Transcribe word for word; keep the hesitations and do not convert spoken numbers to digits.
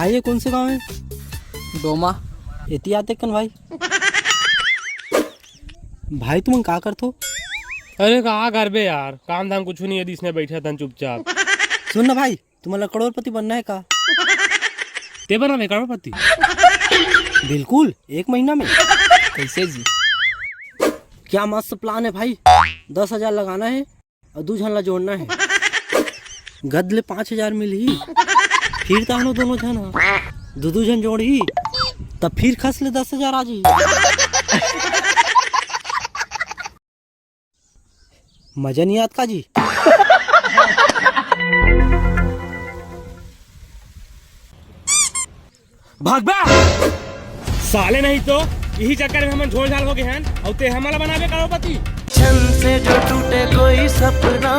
ये कौन से गांव है? डोमा। एती आते कन भाई। भाई तुमन का करथो? अरे का करबे यार, काम धाम कुछ नहीं है, इसने बैठे तन चुपचाप। सुन ना भाई, तुम्हारा करोड़पति बनना है का? ते बना बे करोड़पति। बिल्कुल, एक महीना में। कैसे जी? क्या मस्त प्लान है भाई। दस हजार लगाना है और दू झन ला जोड़ना है। गद ले पाँच हजार मिलही। फिर तानो दोनों झन ह दू दू झन जोड़ही, तब फिर खस ले दस हजार आ जाही। मजा नहीं आत का जी? भागबा साले, नहीं तो यही चक्कर में हमन झोल झाल हो गए हैं और ते हमला बनाबे करोड़पति। छन से जो टूटे कोई सपना,